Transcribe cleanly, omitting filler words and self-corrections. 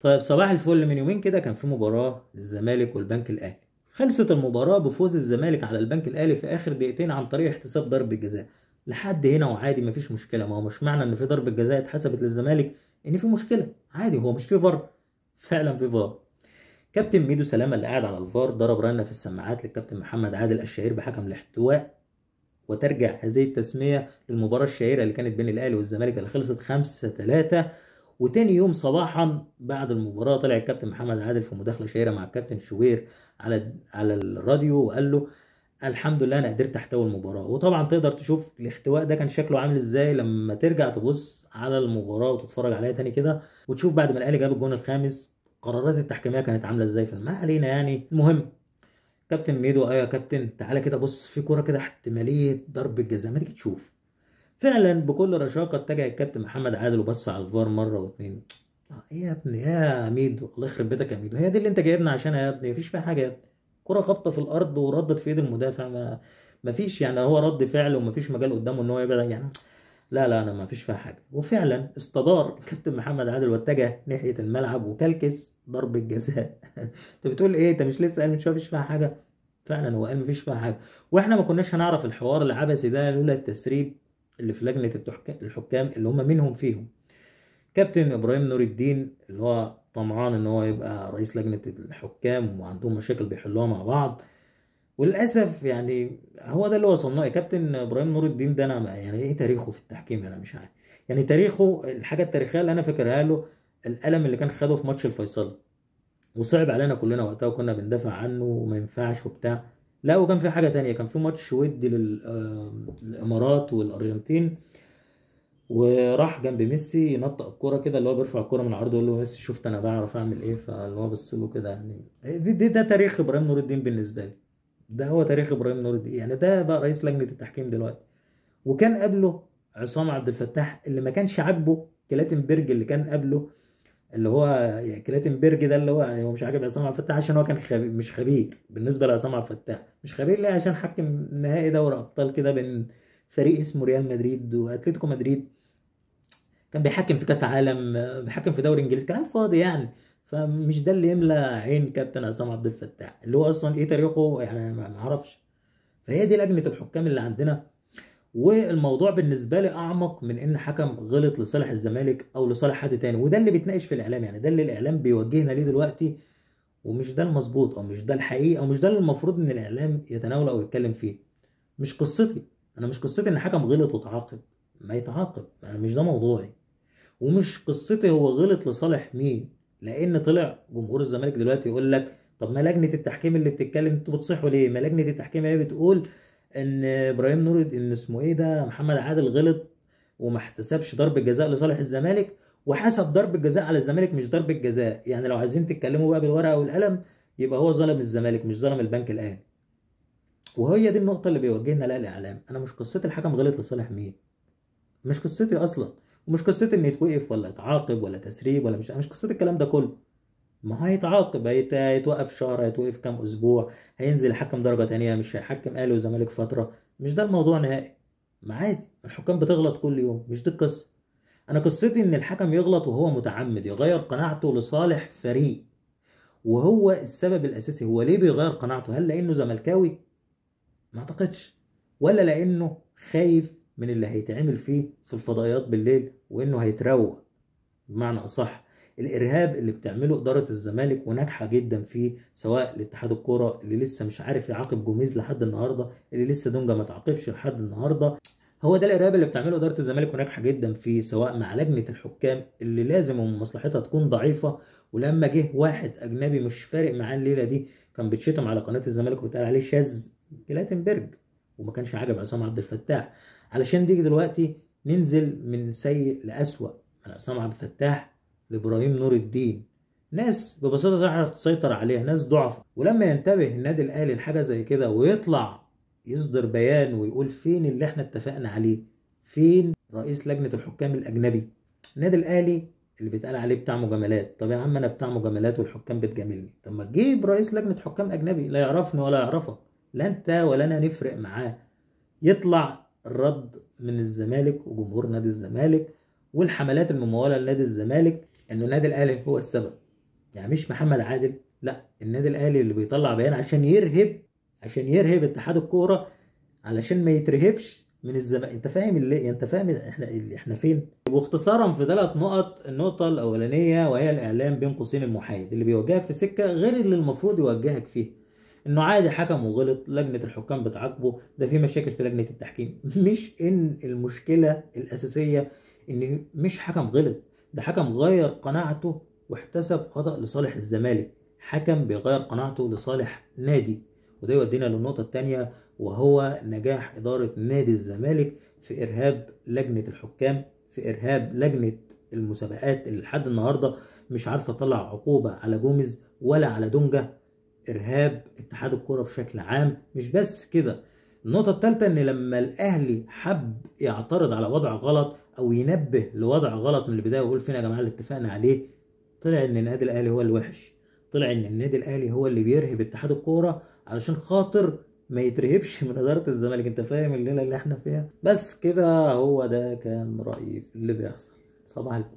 طيب صباح الفل. من يومين كده كان في مباراة الزمالك والبنك الأهلي، خلصت المباراة بفوز الزمالك على البنك الأهلي في آخر دقيقتين عن طريق احتساب ضربة جزاء. لحد هنا وعادي مفيش مشكلة، ما هو مش معنى إن في ضربة جزاء اتحسبت للزمالك إن في مشكلة، عادي، هو مش في فار، فعلا في فار. كابتن ميدو سلامة اللي قاعد على الفار ضرب رنة في السماعات للكابتن محمد عادل الشهير بحكم الاحتواء، وترجع هذه التسمية للمباراة الشهيرة اللي كانت بين الأهلي والزمالك اللي خلصت 5-3. وتاني يوم صباحا بعد المباراة طلع الكابتن محمد عادل في مداخلة شهيرة مع الكابتن شوبير على الراديو وقال له الحمد لله انا قدرت احتوي المباراة. وطبعا تقدر تشوف الاحتواء ده كان شكله عامل ازاي لما ترجع تبص على المباراة وتتفرج عليها تاني كده، وتشوف بعد ما الاهلي جاب الجون الخامس قرارات التحكيمية كانت عاملة ازاي. في ما علينا يعني. المهم كابتن ميدو، ايوه يا كابتن تعالى كده بص، في كورة كده احتمالية ضربة جزاء، ما تيجي تشوف. فعلا بكل رشاقه اتجه الكابتن محمد عادل وبص على الفار مرة واتنين. ايه يا ابني يا ميدو، الله يخرب بيتك يا ميدو، هي دي اللي انت جايبنا عشانها يا ابني؟ مفيش فيها حاجة يا ابني، كره خبطه في الارض وردت في ايد المدافع، ما فيش يعني، هو رد فعل ومفيش مجال قدامه ان هو يبعد يعني، لا لا انا ما فيش فيها حاجة. وفعلا استدار الكابتن محمد عادل واتجه ناحية الملعب وكلكس ضربه جزاء. انت بتقول ايه؟ انت مش لسه قال مش فيش فيها حاجة؟ فعلا هو قال مفيش فيها حاجة، واحنا ما كناش هنعرف الحوار العبثي ده لولا التسريب اللي في لجنة الحكام اللي هم منهم فيهم كابتن إبراهيم نور الدين اللي هو طمعان إن هو يبقى رئيس لجنة الحكام وعندهم مشاكل بيحلوها مع بعض، وللأسف يعني هو ده اللي وصلناه. يا كابتن إبراهيم نور الدين ده أنا يعني إيه تاريخه في التحكيم؟ أنا مش عارف يعني تاريخه، الحاجة التاريخية اللي أنا فاكرها له القلم اللي كان خده في ماتش الفيصلي وصعب علينا كلنا وقتها وكنا بندافع عنه وما ينفعش وبتاع. لا وكان في حاجة تانية، كان في ماتش ودي للإمارات والأرجنتين، وراح جنب ميسي ينطق الكورة كده اللي هو بيرفع الكورة من عرضه ويقول له ميسي شفت أنا بعرف أعمل إيه، فاللي هو بص له كده يعني. دي ده تاريخ إبراهيم نور الدين بالنسبة لي، ده هو تاريخ إبراهيم نور الدين يعني، ده بقى رئيس لجنة التحكيم دلوقتي. وكان قبله عصام عبد الفتاح اللي ما كانش عاجبه كلاتنبرج اللي كان قبله، اللي هو يعني كلاتنبرج ده اللي هو مش عاجب عصام عبد الفتاح عشان هو كان خبير، مش خبير بالنسبة لعصام عبد الفتاح، مش خبير ليه؟ عشان حكم نهائي دوري ابطال كده بين فريق اسمه ريال مدريد واتلتيكو مدريد، كان بيحكم في كاس عالم، بيحكم في دوري انجليزي، كلام فاضي يعني. فمش ده اللي يملى عين كابتن عصام عبد الفتاح اللي هو اصلا ايه تاريخه يعني ما اعرفش. فهي دي لجنة الحكام اللي عندنا. والموضوع بالنسبة لي اعمق من ان حكم غلط لصالح الزمالك او لصالح حد تاني، وده اللي بيتناقش في الاعلام يعني، ده اللي الاعلام بيوجهنا ليه دلوقتي، ومش ده المظبوط او مش ده الحقيقي او مش ده اللي المفروض ان الاعلام يتناوله او يتكلم فيه. مش قصتي انا، مش قصتي ان حكم غلط وتعاقب، ما يتعاقب، انا مش ده موضوعي. ومش قصتي هو غلط لصالح مين، لان طلع جمهور الزمالك دلوقتي يقول لك طب ما لجنة التحكيم اللي بتتكلم انتوا بتصيحوا ليه؟ ما لجنة التحكيم هي بتقول ان ابراهيم نور ان اسمه ايه ده محمد عادل غلط وما احتسبش ضربه جزاء لصالح الزمالك، وحسب ضربه جزاء على الزمالك مش ضربه جزاء. يعني لو عايزين تتكلموا بقى بالورقة والقلم يبقى هو ظلم الزمالك مش ظلم البنك الاهلي. وهي دي النقطة اللي بيوجهنا لها الاعلام. انا مش قصتي الحكم غلط لصالح مين، مش قصتي اصلا، ومش قصتي ان يتوقف ولا يتعاقب ولا تسريب ولا مش قصتي الكلام ده كله. ما هيتعاقب، هيتوقف شهر، هيتوقف كام اسبوع، هينزل يحكم درجه تانية، مش هيحكم اهلي وزمالك فترة، مش ده الموضوع نهائي. ما عادي الحكام بتغلط كل يوم، مش دي القصة. انا قصتي ان الحكم يغلط وهو متعمد يغير قناعته لصالح فريق، وهو السبب الاساسي. هو ليه بيغير قناعته؟ هل لانه زملكاوي؟ ما اعتقدش. ولا لانه خايف من اللي هيتعمل فيه في الفضائيات بالليل وانه هيتروق، بمعنى اصح الارهاب اللي بتعمله ادارة الزمالك وناجحة جدا فيه، سواء لاتحاد الكورة اللي لسه مش عارف يعاقب جوميز لحد النهارده، اللي لسه دونجا ما تعاقبش لحد النهارده. هو ده الارهاب اللي بتعمله ادارة الزمالك وناجحة جدا فيه، سواء مع لجنة الحكام اللي لازم ومصلحتها تكون ضعيفة. ولما جه واحد اجنبي مش فارق معاه الليلة دي كان بيتشتم على قناة الزمالك وبيتقال عليه شاذ كلاتنبرج، وما كانش عاجب عصام عبد الفتاح. علشان دي دلوقتي ننزل من سيء لأسوأ، من عصام عبد الفتاح لإبراهيم نور الدين. ناس ببساطة تعرف تسيطر عليها، ناس ضعف. ولما ينتبه النادي الأهلي لحاجة زي كده ويطلع يصدر بيان ويقول فين اللي احنا اتفقنا عليه، فين رئيس لجنة الحكام الأجنبي؟ النادي الأهلي اللي بيتقال عليه بتاع مجاملات، طب يا عم أنا بتاع مجاملات والحكام بتجاملني، طب ما تجيب رئيس لجنة حكام أجنبي لا يعرفني ولا يعرفك، لا أنت ولا أنا نفرق معاه. يطلع الرد من الزمالك وجمهور نادي الزمالك والحملات الممولة لنادي الزمالك انه النادي الاهلي هو السبب. يعني مش محمد عادل، لا، النادي الاهلي اللي بيطلع بيان عشان يرهب، عشان يرهب اتحاد الكورة، علشان ما يترهبش من الزمالك. انت فاهم اللي انت فاهم احنا فين؟ واختصارا في 3 نقط. النقطة الاولانية وهي الاعلام بين قوسين المحايد اللي بيوجهك في سكة غير اللي المفروض يوجهك فيه، انه عادي حكم وغلط، لجنة الحكام بتعاقبه، ده في مشاكل في لجنة التحكيم. مش ان المشكلة الاساسية ان مش حكم غلط، ده حكم غير قناعته واحتسب خطأ لصالح الزمالك، حكم بيغير قناعته لصالح نادي. وده يودينا للنقطة الثانية وهو نجاح إدارة نادي الزمالك في إرهاب لجنة الحكام، في إرهاب لجنة المسابقات اللي لحد النهاردة مش عارفة تطلع عقوبة على جوميز ولا على دونجا، إرهاب اتحاد الكرة بشكل عام. مش بس كده، النقطة الثالثة إن لما الأهلي حب يعترض على وضع غلط أو ينبه لوضع غلط من البداية ويقول فين يا جماعة اللي اتفقنا عليه، طلع إن النادي الأهلي هو الوحش، طلع إن النادي الأهلي هو اللي بيرهب اتحاد الكورة علشان خاطر ما يترهبش من إدارة الزمالك. أنت فاهم الليلة اللي احنا فيها؟ بس كده، هو ده كان رأيي في اللي بيحصل. صباح الفل.